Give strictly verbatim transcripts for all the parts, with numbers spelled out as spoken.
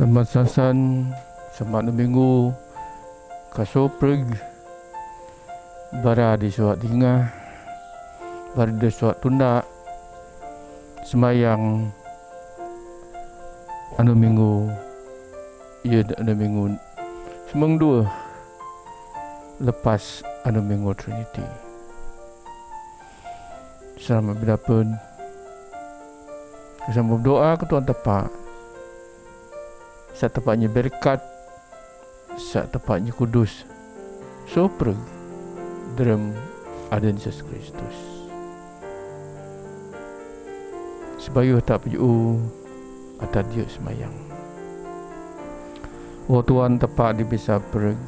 Selamat sasan, selamat anu minggu kasopreg, bara di suat dingah, bara di suat tunda, sembahyang anu minggu, ieu anu minggu semeng dua lepas anu minggu Trinity. Selamat bidapun. Selamat berdoa ke Tuhan Tapa. Sa Tapa nya berkat, sa Tapa nya kudus. Sopreg, derem adan Yesus Kristus. Sibayuh ta paju'u, ata diuk sembahyang. O Tuhan Tapa di bisi preg,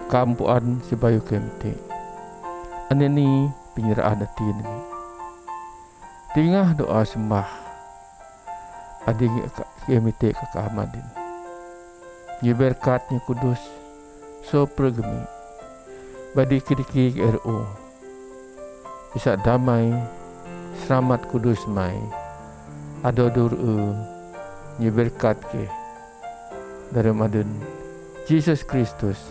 kampuan sibayuh kemti. Aneni penyerahan ati nami. Dingah doa sembah adi kemti ka kamadin. Nya berkat nya kudus, sopreg mi. Badi kidiki ke ero. Bisa damai, selamat kudus mai. Ado dur e, nya berkat ke. Dalam adan Yesus Kristus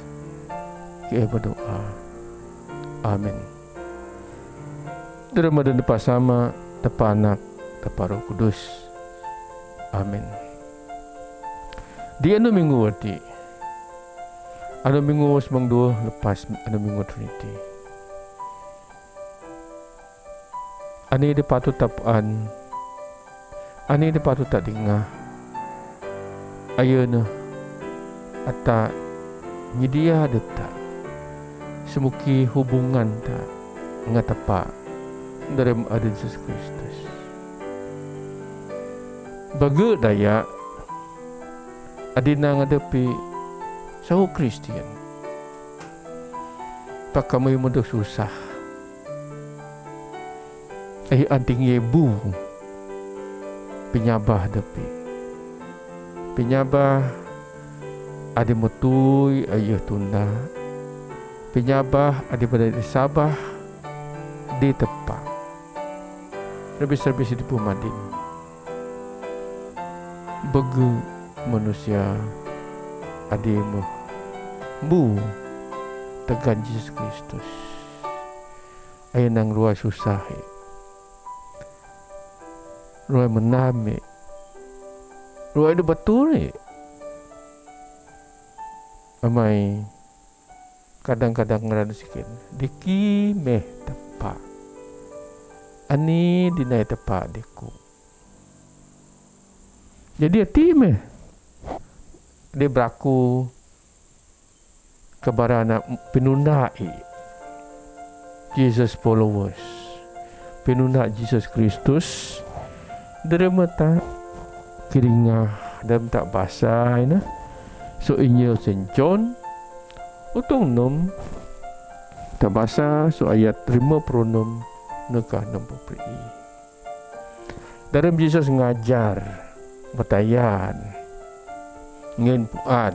ke berdoa. Amin. Dalam adan Tapa Sama, Tapa Anak, Tapa Roh Kudus. Amin. Di anu minggu ati, anu minggu semeng dua lepas anu minggu Trinity. Ani dipatut tapuan, ani dipatut ta dingah. Ayeuna ata nyedia deta semuki hubungan ta ngan Tapa dalam adan Yesus Kristus. Bagi daya adina ngadepi sahu Kristian. Pakami mudah susah. Ai anting yebu. Penyabah depi. Penyabah adi mutui ayu tunda. Penyabah adi badai disabah di tepa. Lebih-lebih di pemadin. Bagi manusia adi meh bu tegan Yesus Kristus. Ai nang ruai susah e. Ruai menam e. Ruai de batur e. Amai kadang-kadang ngeran sikin. Diki meh tepa. Ani dinai tepa diku. Jadi ati meh. Di beraku kebara na penunda i. Jesus followers. Penunda Jesus Kristus. Derem ta kiringah, derem ta basa ina. So Injil Saint John. Utung enam. Ta basa so ayat lima puluh enam neka enam puluh i. Dalam Jesus ngajar, betayan, ngen puan.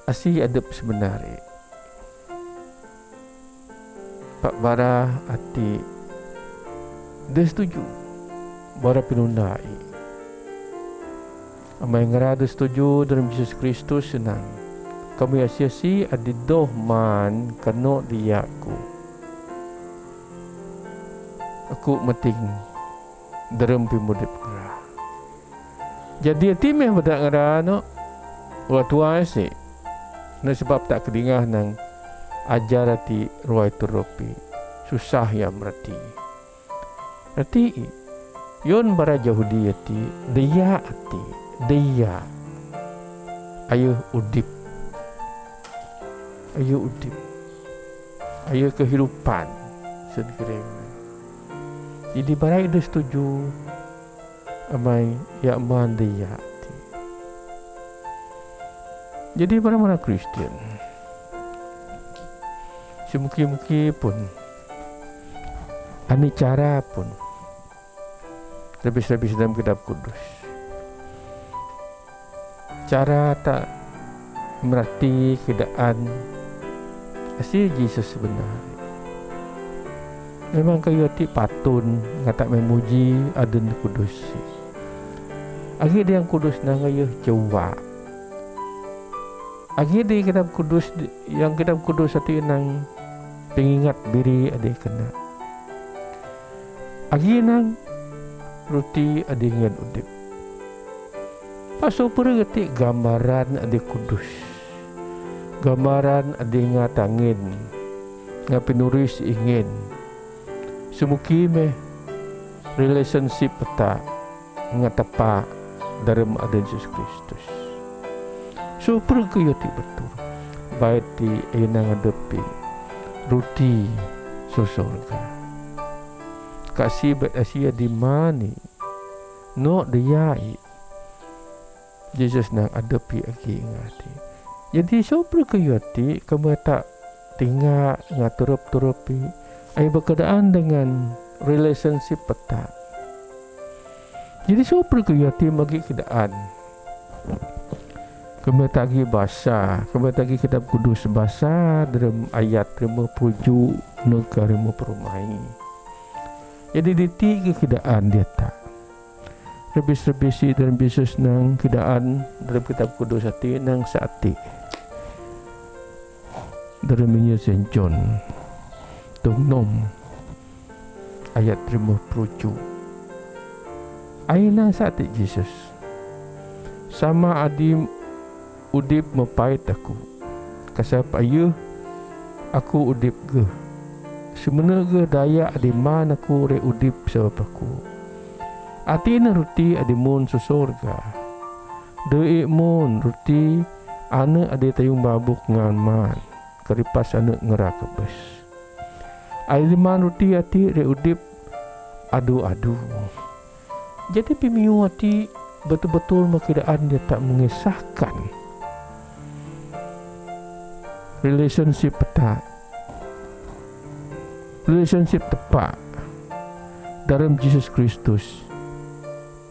Asi adep sebenar e. Pak bara ati de setuju. Bara penunda i. Amai ngerada setuju dalam Jesus Kristus senang. Kami asi-asi adi doh man kano diaku. Aku meting derem pimudip kera. Jadi ati meh bada ngera no. Wa tuai si. Na sebab ta kedingah nang ajar ati ruai teropi. Susah ya merati. Ati i, yon bara Yahudi ati, daya ati, daya. Ayu udip. Ayu udip. Ayu kehidupan. Sen kering. Jadi bara ida setuju. Amai ya man daya ati. Jadi bara mana Kristian. Semuki-muki pun. Ani cara pun. Lebih-lebih dalam Kitab Kudus. Cara ta merati keadaan asi Jesus sebenar. Memang kayu ati patun ngata memuji adan kudus. Agi di yang kudus nang ayuh jawa. Agi di kitab kudus, yang kitab kudus ati nang pengingat biri adi kena. Agi nang ruti adi ngen udip. Pasal pura gati gambaran adi kudus. Gambaran adi ngatangin. Ngapinuris ingin. Semuki meh relationship peta ngatepa dalam adan Yesus Kristus. Supra kuyoti betul. Baiti ina ngadepi ruti susurga. Kasi bet asia di mani. No diyai. Yesus nang adepi agi ngati. Jadi supra kuyoti kemeta tinga ngaturup-turupi. Ai berkenaan dengan relationship peta. Jadi supra kuyoti magi kedaan. Kemeta agi basa, kemeta agi kitab kudus basa dalam ayat rima puju neka rima perumai. Jadi diti ke kedaan dia tak. Rebis-rebisi dalam Yesus nang kedaan dalam kitab kudus ati nang saati. Dalam Injil Saint John. Tung nom. Ayat rima puju. Ai nang saati Yesus. Sama adi udip mepait aku. Kasap ayuh aku udip geh. Semena geh daya adi man aku re udip sebab aku. Ati na ruti adi mun susurga. Dei mun ruti ane adi tayung babuk ngan man. Keripas ane ngeraka bes. Ai liman ruti ati re udip adu-adu. Jadi pimiu ati betul-betul makidaan dia tak mengisahkan relationship peta. Relationship tepa dalam Yesus Kristus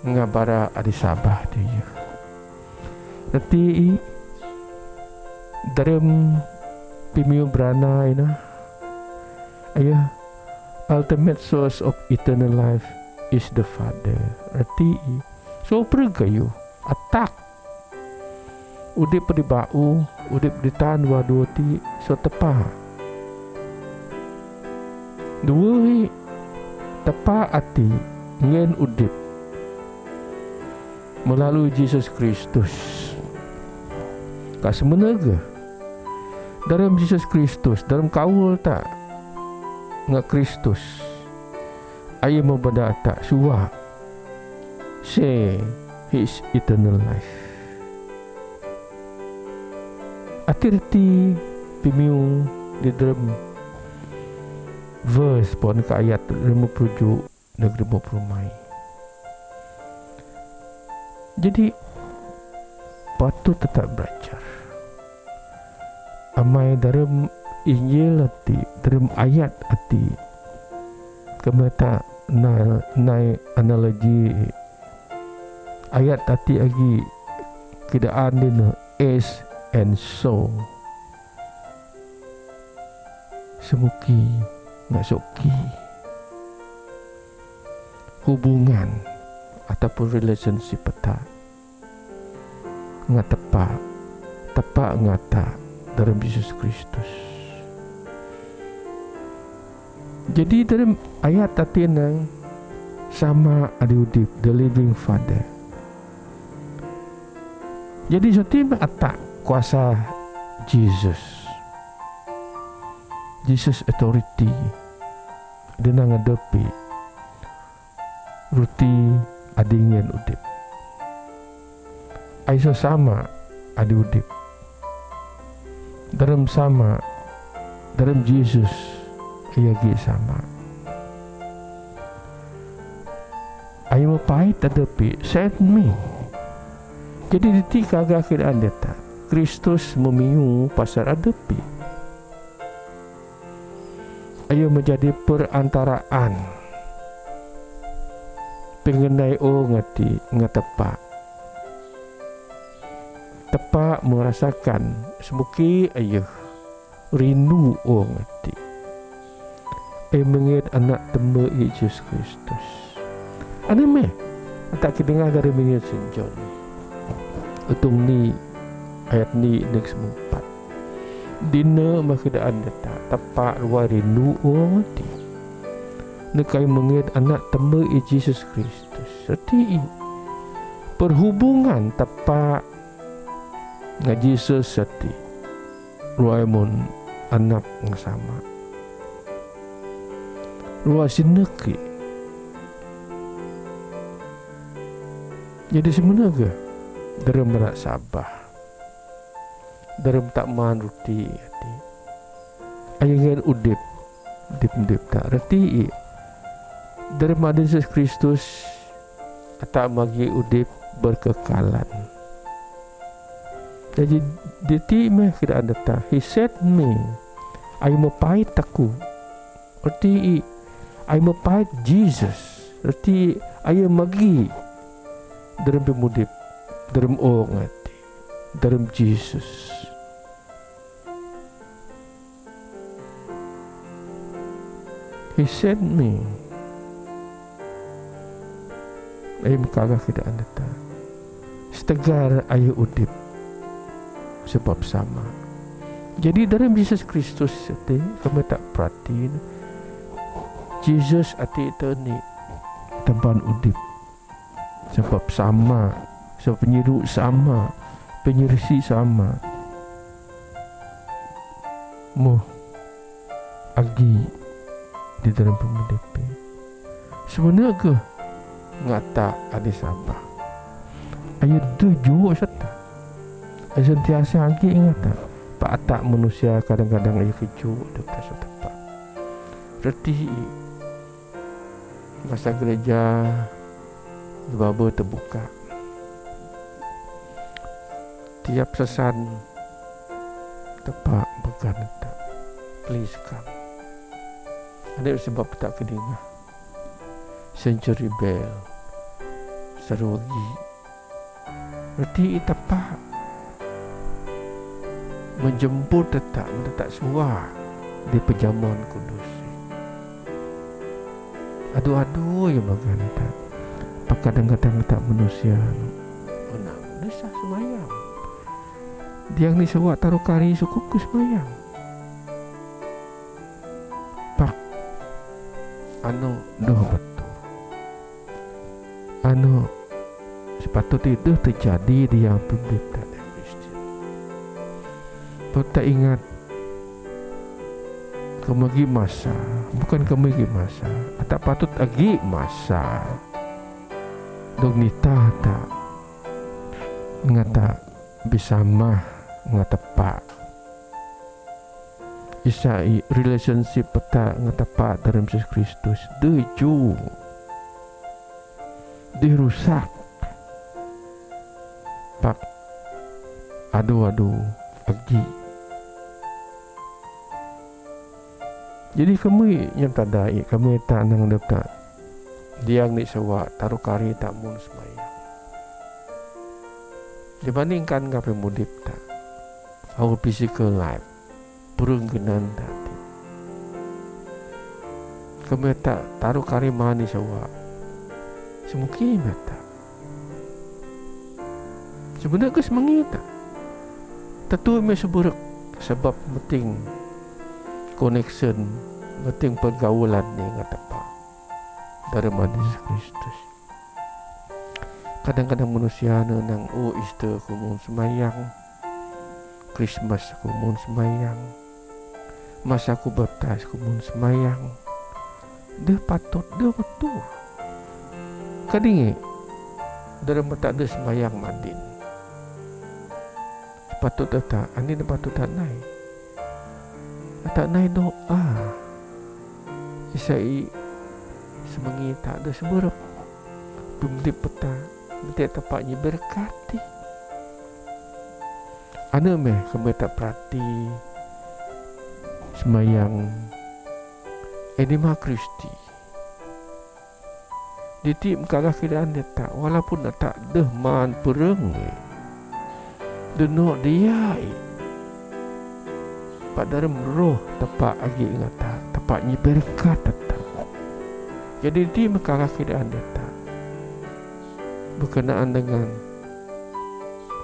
ngabara adi sabah dia. Reti i dalam pimiu berana ina. Ayah, ultimate source of eternal life is the Father. Reti i. So pergayu atak. Udip di bau, udip di tan dua-dua ti so tepa. Dua hi tepa ati ngen udip. Melalui Yesus Kristus. Ka semenege dalam Yesus Kristus, dalam kaul ta nga Kristus. Ayu mabada ta suwa. Say his eternal life. Atirti pimiu di dalam verse pon ka ayat lima puluh tujuh negeri lima puluh mai. Jadi patut tetap belajar. Amai dalam Injil ati, dalam ayat ati. Kemeta na, nai analogi ayat ati agi kidaan dina is and so. Semuki, ngasoki. Hubungan ataupun relationship peta. Ngatepa, tepa ngata dalam Yesus Kristus. Jadi dalam ayat ati nang sama adi udip, the living Father. Jadi soti atak kuasa Jesus. Jesus authority. Dia nang ngadepi ruti adi ngen udip. Aiso sama adi udip. Dalam sama, dalam Jesus, ia gi sama. Ayu mapait adepi, send me. Jadi diti kaga kidaan deta. Kristus memiu pasal adepi. Ayu menjadi perantaraan. Pengendai o ngati ngatepa. Tepa merasakan semuki ayu rindu o ngati. E menget anak tembe Yesus Kristus. Ane meh. Ata ki dengah dara mingit senjon. Utung ni ayat ni nek sempat. Dina mah keadaan data tapa ruai rindu ong ti. Nekai mengit anak teme i Jesus Kristus. Seti i. Perhubungan tapa nga Jesus seti. Ruai mun anak nga sama. Ruai sineki. Jadi semena ke? Derem berat sabah. Derem tak man ruti ati. Ayo ngen udip. Udip-udip tak reti i. Derem ada Jesus Kristus. Ata magi udip berkekalan. Jadi diti meh kira ada ta. He sent me. Ayo mepait aku. Reti i. Ayo mepait Jesus. Reti i. Ayo magi. Derem pemudip. Derem ong ati. Derem Jesus. He sent me. Ayo mekagah keadaan data. Setegar ayo udip. Sebab sama. Jadi dalam Jesus Kristus ati kami tak perhatian. Jesus ati itu ni tempat udip. Sebab sama, sebab penyiru sama, penyirsi sama. Moh agi di dalam pemudip. Sebenarnya ke ngata adi sama. Ayo tuju serta. Ayo sentiasa agi ngata. Pak atak manusia kadang-kadang ayo keju ada perasa tepat. Reti masa gereja baba terbuka. Tiap sesan tepak began tak. Please come. Ada sebab tak kedinga. Century bell. Sarugi. Reti i tepak menjemput tetak mentetak suah di pejaman kudus. Aduh-aduh ya makan tak. Pakadang-kadang tak manusia. Menang desa semayang. Diang ni sewak taruh kari sukup ke semayang. Pak anu doh betul. Anu sepatut itu terjadi di yang publik dan Kristian. Patut tak ingat kemegi masa, bukan kemegi masa, tak patut agi masa. Dok nita tak ngata bisa mah ngata pak. Isa i relationship peta ngata pak dalam Jesus Kristus. Deh ju. Deh rusak. Pak. Aduh-aduh. Agi. Jadi kami nyam tadai, kami tak nang dep tak. Diang ni sewa, taruh kari tak mun semayang. Dibandingkan ngape mudip tak. Our physical life. Purung genan tak. Kami tak taruh kari mani sewa. Semuki mata. Sebenarnya ke semangita. Tentu me seburuk sebab penting connection, penting pergaulan ni ngata pak. Dalam Yesus Kristus. Kadang-kadang manusia nang, oh, Easter aku mun semayang, Christmas aku mun semayang, masa aku baptize aku mun semayang. Deh patut, deh betul. Kadingi, dalam mata deh semayang mandin. Patut deh tak, ani deh patut tak nai. Tak nai doa. Isai semengi tak ada seberep. Pemdi peta, mesti tepat nyi berkati. Anu meh kami tak perhati semayang Enigma Christi. Diti mengkalah keadaan dia tak, walaupun dia tak deh man pereng. Denok dia i. Pak dalam roh tepak agi ngata, tepak nyi berkat tetak. Jadi diti mengkalah keadaan dia tak. berkenaan dengan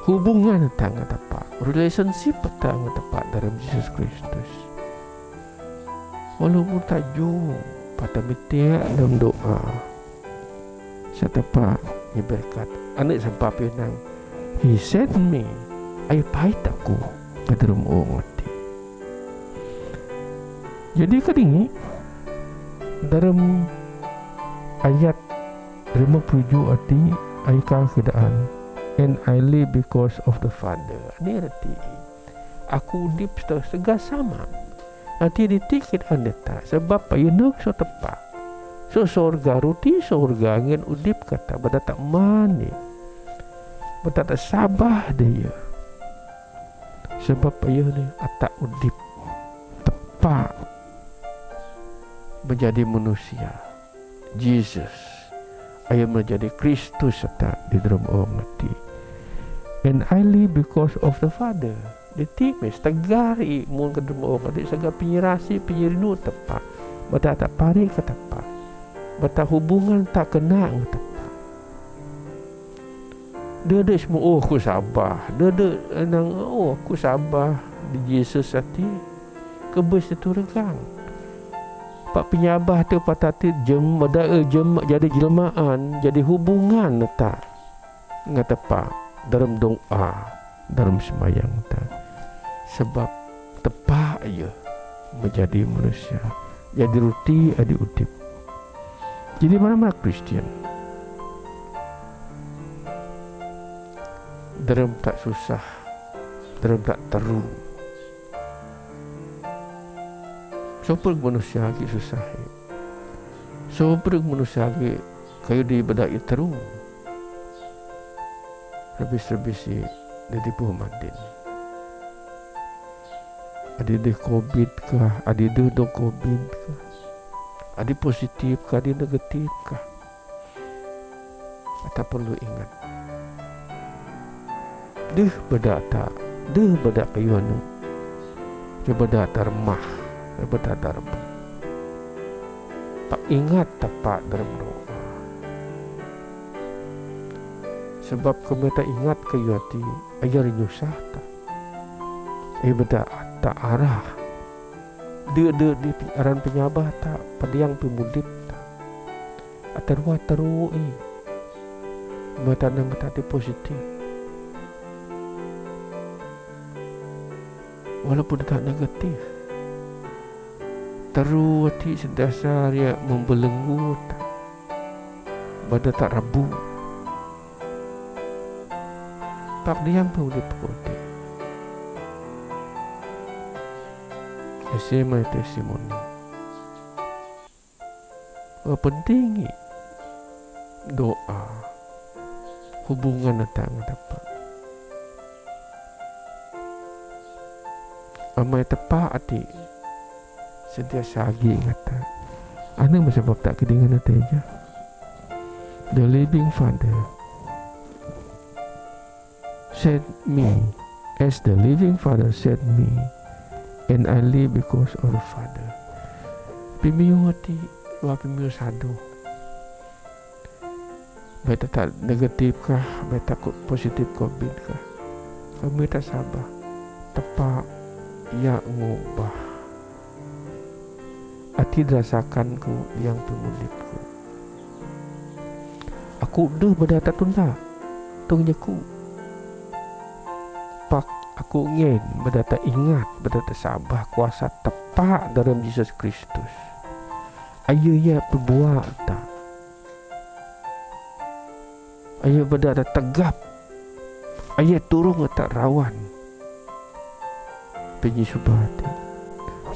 hubungan ta ngan Tapa, relationship ta ngan Tapa dalam Yesus Kristus. Walaupun ta jhuk, pat ta mitiak dalam doa, sa Tapa nyi berkat. Anu sabab inan, He sent me, ai pait aku ka drâm ong ati. Jadi kadang ngi, dalam ayat lima puluh tujuh ati, ai ka keadaan, "And I live because of the Father." Ni arti, aku udip sega sama. Ati diti keadaan deta, sabab ayunuk so Tapa. So sorga, ruti sorga ngan udip kata, bâdâ ta mane, bâdâ ta sabah daya. Sabab ayuh ni ata udip, Tapa menjadi manusia. Jesus, ayuh menjadi Kristus ta di drâm ong ati. "And I live because of the Father." Diti meh segar i mun ka drâm ong ati, segar penyerasi, penyerinu Tapa. Bâdâ ta pari ka Tapa. Bâdâ ta hubungan ta kena ngan Tapa. Dede semua, oh, aku sabah. Dede nang, oh, aku sabah di Jesus ati. Kebes tu regang. Pat penyabah tu pat ati jem, bâdâ, eh, jem, jadi jelmaan, jadi hubungan ta ngan Tapa dalam doa, dalam sembahyang ta. Sabab Tapa ayuh menjadi manusia, jadi ruti adi udip. Jadi mana-mana Kristian, dalam ta susah, dalam ta teru. Soprek manusia agi susah. Soprek manusia agi kayu di bâdâ i teru. Rebis-rebis i di dibuh madin. Adi deh covid kah, adi deh dong covid kah, adi positif kah, adi negatif kah. Ata perlu ingat. Deh bâdâ ta, deh bâdâ kayu anu. Deh bâdâ ta remah, deh bâdâ ta remah. Pat ingat Tapa dalam doa. Sabab kemeta ingat kayu ati, ayuh nyusah ta. Eh, bâdâ ta arah. Dede di aran penyabah ta, padiang pemudip ta. Ata rua teru i. Mata nang ta ati positif. Walaupun ta negatif. Teru ati sentiasa ria membelenggu ta. Bâdâ ta rabu. Pat diang pemudip kote. Ese mai testimoni. Wah penting i doa, hubungan ta ngan Tapa. Amai Tapa ati sentiasa agi ngan ta. Anu meh sabab ta kedingan ati ja. The living Father sent me, as the living Father sent me, and I live because of the Father. Pimiu ati, wah pimiu sadu. Bâdâ ta negatif kah, bâdâ ta ko-, positif covid kah. Kami ta sabah. Tapa, ya ngubah ati dirasakan ku yang pemudip ku. Aku deh bâdâ ta tunda, tung nyeku. Pat aku ngen, bâdâ ta ingat, bâdâ ta sabah kuasa Tapa dalam Jesus Kristus. Ayuh ya pembuat ta. Ayuh bâdâ ta tegap. Ayuh turung ta rawan. Penyi subati.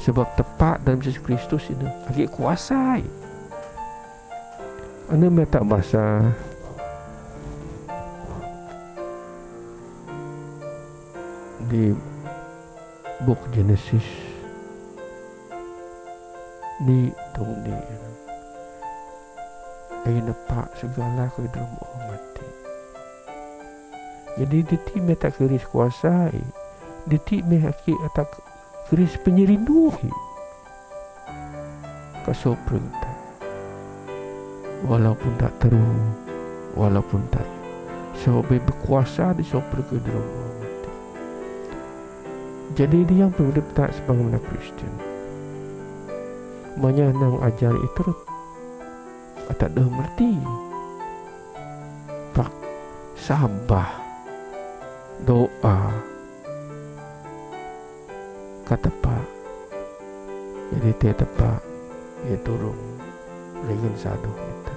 Sabab Tapa dalam Jesus Kristus ini agi kuasa i. Anu meh ta basa di buk Genesis. Ni tung ni. Ai napa segala ku drum mati. Jadi diti meh ta keris kuasa i. Diti meh aki ata keris penyerindu i. Kaso perintah. Walaupun ta teru, walaupun ta Sabab berkuasa di soprek ke dalam mati. Jadi, dia yang berdetak sebagai anak Kristian. Manyah nang ajar itu rut. Atak dah merti. Pak, sabah. Doa. Ka tepa. Jadi, te tepa. Ia turung. Ringan saduh kita.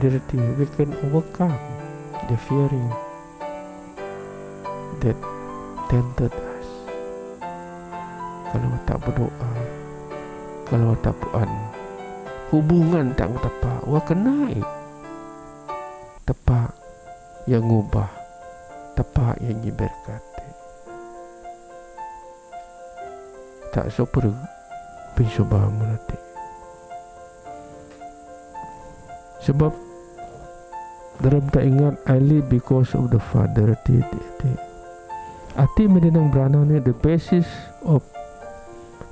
Jadi, we can overcome the fearing that tempted us. Kalau tak berdoa, kalau tak puan, hubungan tang tepa, wa kenai. Tepa yang ngubah, tepa yang nyiberkati. Tak soprek, pin soba menati. Sabab, dalam tak ingat, "I live because of the Father," ti, ti, ti. Ati mendinang berana ni, the basis of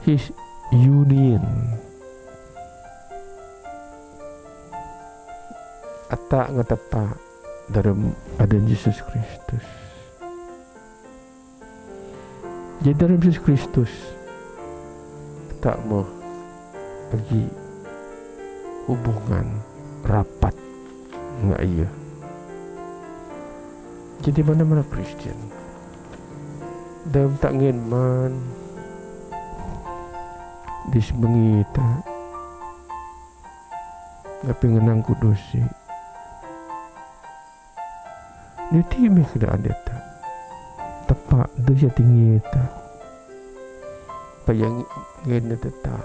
his union. Atak ngan tepa dalam adan Yesus Kristus. Jadi dalam Yesus Kristus, tak meh agi hubungan rapat ngan ia. Jadi mana-mana Kristian. Dalam tak ngen man, di semengi tak, tapi ngenang kudusi. Niti meh keadaan deta. Tepa desa tinggi ta. Payang ngen deta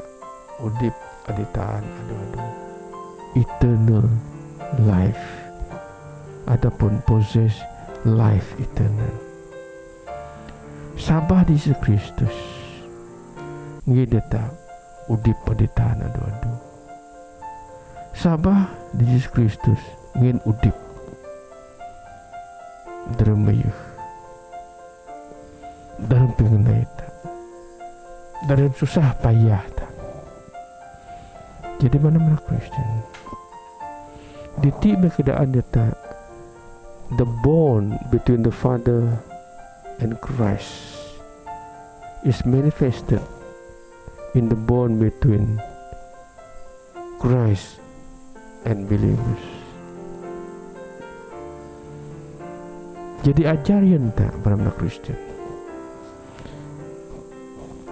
udip aditaan adu-adu. Eternal life. Ataupun possess life eternal. Sabah di Yesus Kristus. Ngen deta udip aditaan adu-adu. Sabah di Yesus Kristus ngen udip. Dalam mayuh. Dalam pengenai ta. Dalam susah payah ta. Jadi mana-mana Kristian. Diti meh keadaan deta, the bond between the Father and Christ is manifested in the bond between Christ and believers. Jadi ajar yang tak bermakna Kristian.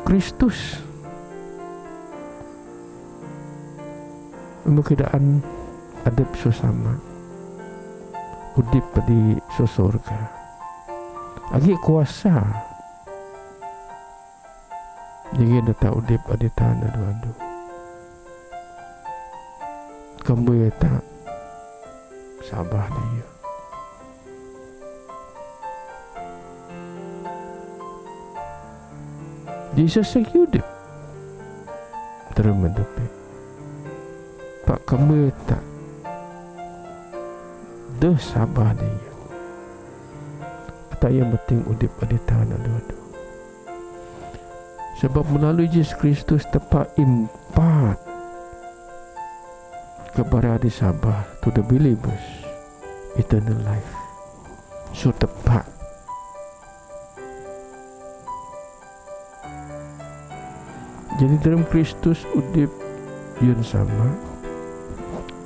Kristus mengkeadaan adep sosama. Udip di sosorga. Agi kuasa. Jadi deta udip aditaan adu-adu. Kembali tak sabah dia. Yesus lagi udip. Terima kasih. Pak kami tak. Deh sabah dia. Tak yang penting udip aditaan adu-adu. Sebab melalui Yesus Kristus tepa impat kepada di sabah to the believers eternal life. So tepa. Jadi dalam Kristus udip yun sama.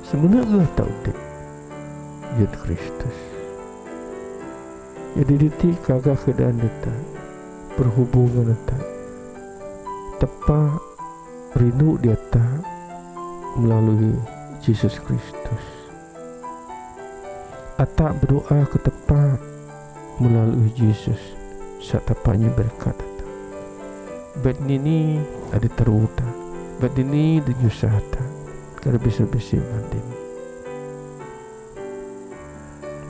Sebenarnya tak udip yun Kristus. Jadi diti kagah keadaan deta, perhubungan deta. Tepa rindu deta melalui Yesus Kristus. Atak berdoa ke tepa melalui Yesus. Sa tepa nyi berkat deta. Bet nini ada teruta. Bet nini ada nyusah ta. Kada bisa bisi mandin.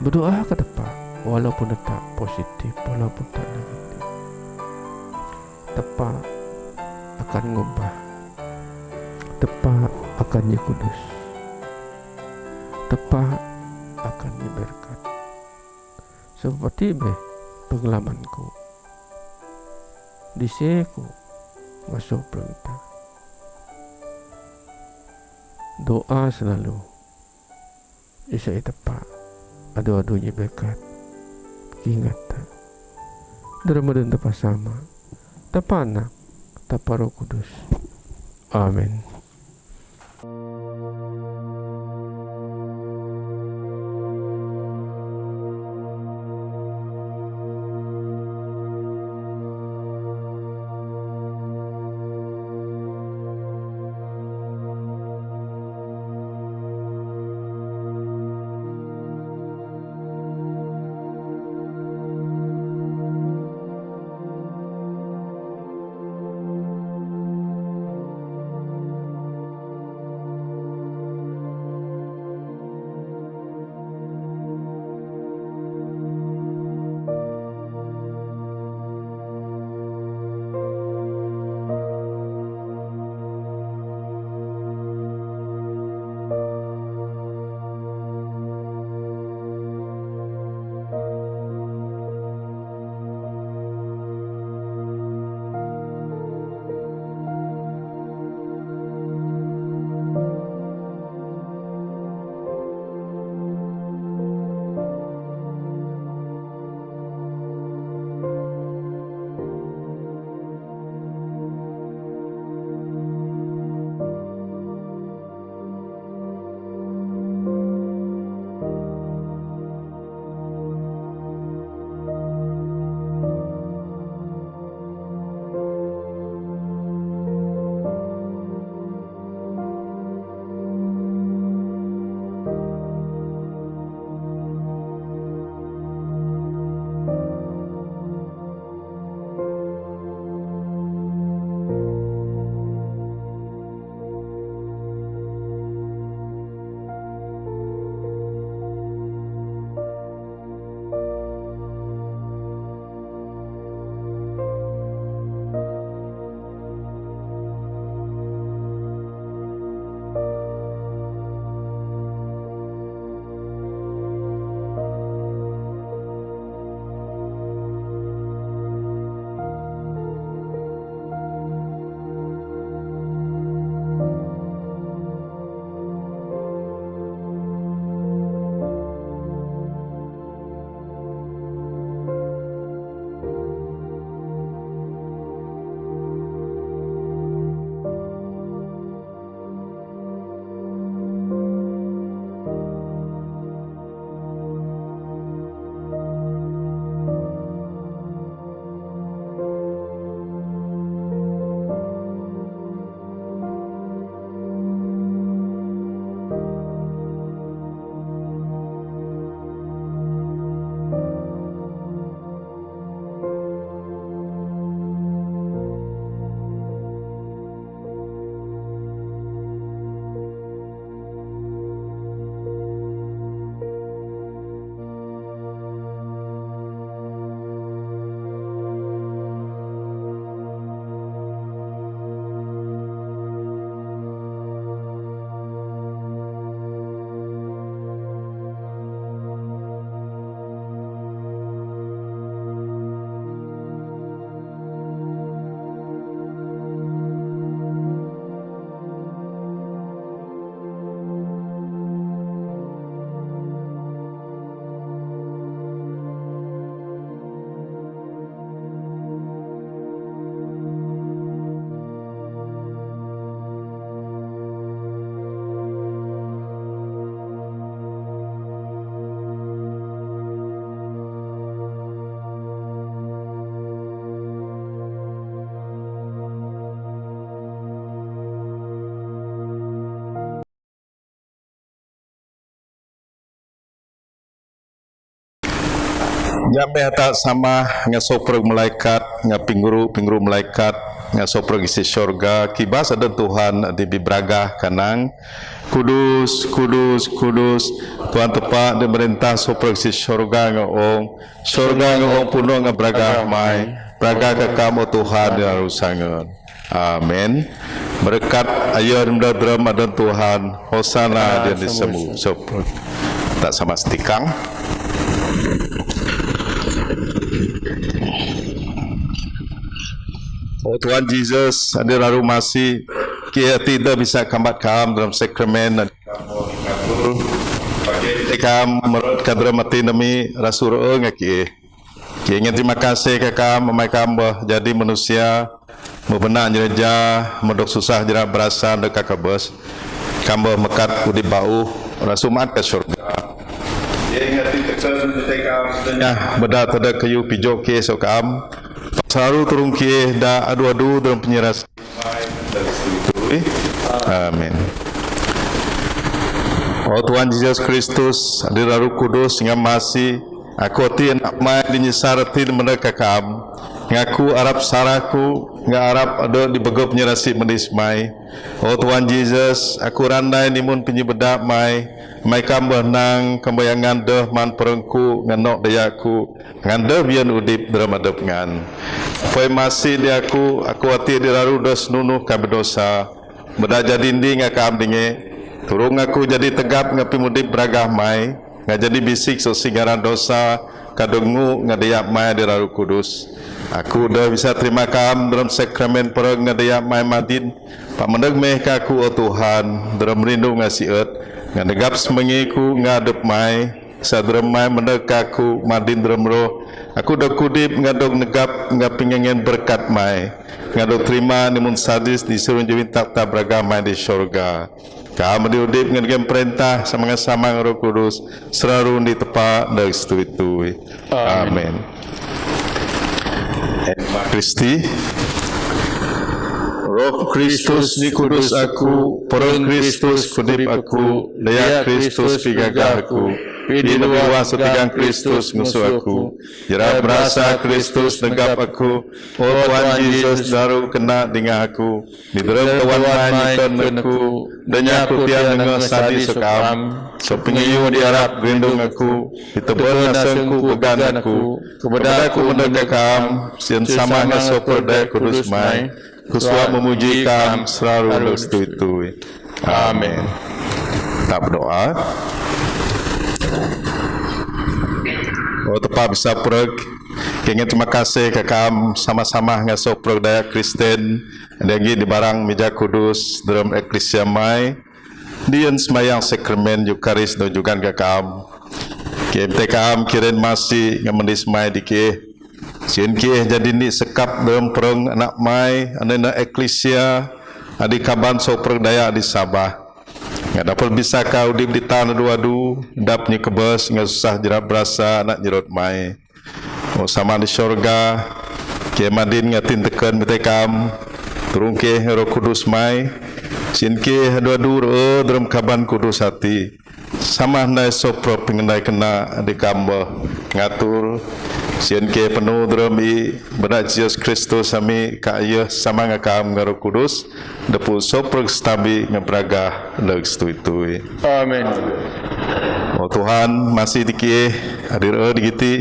Berdoa ke tepa, walaupun tak positif, walaupun tak negatif. Tepa akan ngubah. Tepa akan nyi kudus. Tepa akan nyi berkat. Seperti meh pengalamanku. Di seku masuk perintah. doa selalu. Isa i Tapa, adu-adu nyi berkat. Ingat ta. Dalam adan Tapa Sama, Tapa Anak, Tapa Roh Kudus. Amin. Nyambe hata sama nga soprek malaikat, nga pinguru, pinguru malaikat, nga soprek isi sorga, kibas adan Tuhan, di bi bragah kanang, Kudus, kudus, kudus, Tuhan Tapa di marintah, soprek isi sorga nga ong, sorga nga ong puno nga bragah mai, bragah ka kam o Tuhan di naru sangön. Amin. Berkat ayah dan drum adan Tuhan. Hosana di naru sangön. Soprek. Ta sama setikang. O Tuhan Jesus, adi naru masi. Ki ati dơ bisa kambat kam dalam sakramen. Kam mrot ka drâm ati nami rasul ơ nga ki. Ki ngan terima kasih ka kam, mai kam bơ jadi manusia, mă bơna nyereja, mă dok susah jera berasa deka kebes. Kam bơ mekat udip bau, rasul mat ka syurga. Ki ngan ti teksa kam, ya, beda tada kayu pijo ki so kam. Saru turung ki da adu-adu dalam penyeras. Amin. O Tuhan Jesus Kristus, adi Roh Kudus, nga masi, aku ati anak mai di nyisar ati di mana kakam, ngaku arap saraku, nga arap ada di begop nyerasi mendis mai. O Tuhan Jesus, aku randai nimun penyebeda mai, mai kam behnang, kambayangan deh man perengku, nganok dayaku, ngan deh bian udip dalam adep ngan. Poi masi di aku, aku ati di raru deh senunuh ka berdosa. Beda jadi ndi nga kam dinge. Turung aku jadi tegap nga pimudip beragah mai. Nga jadi bisik so singaran dosa. Ka dengu nga dayak mai di raru kudus. Aku deh bisa terima kam dalam sakramen pereng nga dayak mai madin. Pak mendek meh ka aku o Tuhan. Dalam rindu nga siet. Nga negap semengiku nga adep mai. Sadrem mai mendek aku madin drem roh. Aku dok kudip nga dok negap nga pingangen berkat mai. Nga dok terima nimun sadis di surung jawin tak tak beragam mai di syurga. Kam di udip nga degen perintah sama nga sama nga Roh Kudus selalu di tepa dek setui-tui. Amin. Kristi. Roh Kristus di kudus aku, pereng Kristus kudip aku, daya Kristus pigagah aku. Pidi luas tegang Kristus ngusu aku. Jera berasa Kristus negap aku. O Tuhan Jesus daru kena dingah aku. Di dalam Tuhan mai nyikon aku. Danya aku tiang nengah sadi sekam. Sepengiyu diarap gendong aku. Di tebal nasengku pegan aku. Kepada aku mendeka kam. Sian sama nga soper dek kudus mai. Kusuap memuji kam selalu dek setui-tui. Amin. Tap doa. O tepa bisa pereg. Kengin terima kasih ka kam sama-sama nga soper daya Kristen. Dagi di barang meja kudus dalam eklesia mai. Dien semayang sakramen Eukaris do jugan ka kam. Kem te kam kiren masi nga mendis mai di ke. Sien ki jadi ni sekap dalam pereng anak mai, anena eklesia, adi kaban so pereng daya di Sabah. Nga dapur bisa ka udip di tan adu-adu, dap ni kebes, nga susah jera berasa anak nyerot mai. O sama di syurga, ke madin nga tin teken mite kam, turung ke Roh Kudus mai, sien ke adu-adu roh dalam kaban kudus hati. Sama nai sopro pengendai kena di kamba ngatur. Sien ke penuh drum i bena Jesus Kristus ami ka iya sama ngakam ngaru kudus. Depu sopro stabi ngebraga leg setui-tui. Amin. O Tuhan, masih dikih hadir e digiti.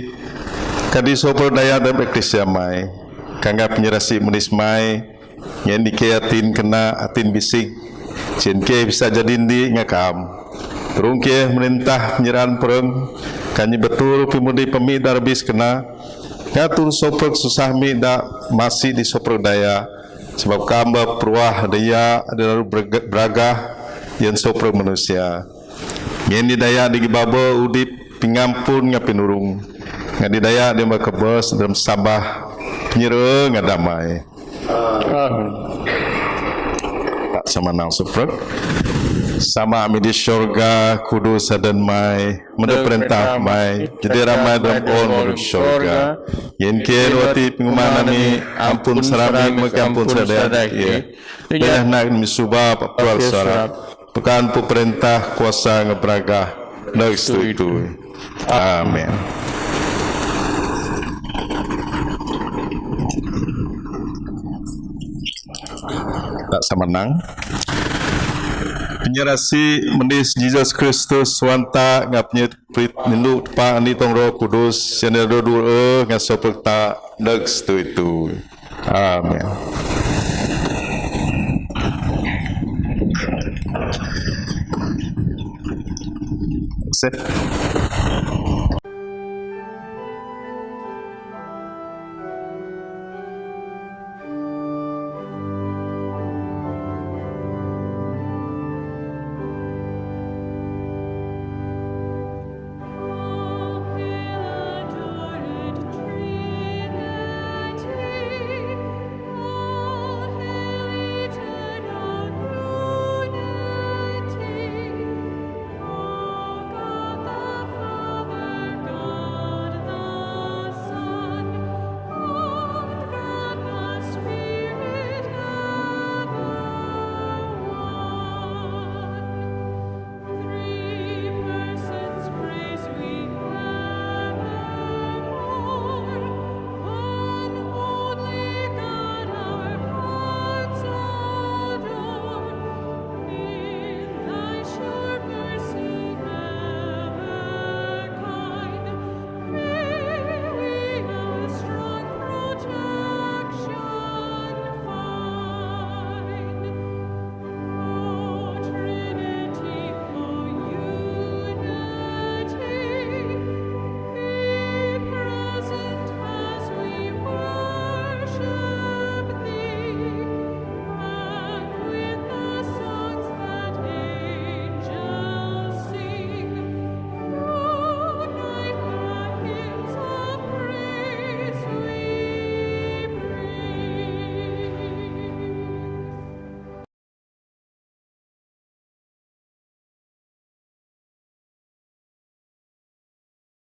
Kadi sopro daya dalam eklesia mai. Kanga penyerasi menis mai. Ngen dike atin kena atin bisik. Sien ke bisa jadi ndi ngakam. Terung ke merintah penyeran pereng. Kanyi betul pimudi pemi darbis kena. Ngatur soprek susah mi da masih di soprek daya. Sebab kamba peruah daya ada lalu beragah yen soprek manusia. Ngen di daya di gibaba udip pingampun nga pinurung. Nga di daya di makabas dalam sabah penyera nga damai. Amin. Tak sama nang suprek. Sama ami di syurga, kudus adan mai, meda perintah mai, jadi ramai dalam on meda syurga. Yen ken wati pengumuman ami, ampun sarami, maka ampun sadaya. Iya. Dengan nak mi suba, papal sarap. Pekan pu perintah kuasa ngebraga nag setuju. Amin. Tak sama nang. Penyerasi mendis Jesus Kristus wanta ngap nyet prit nindu tepa ni tong Roh Kudus yang ada dua ngap sopek tak nag setuju. Amin. Sip.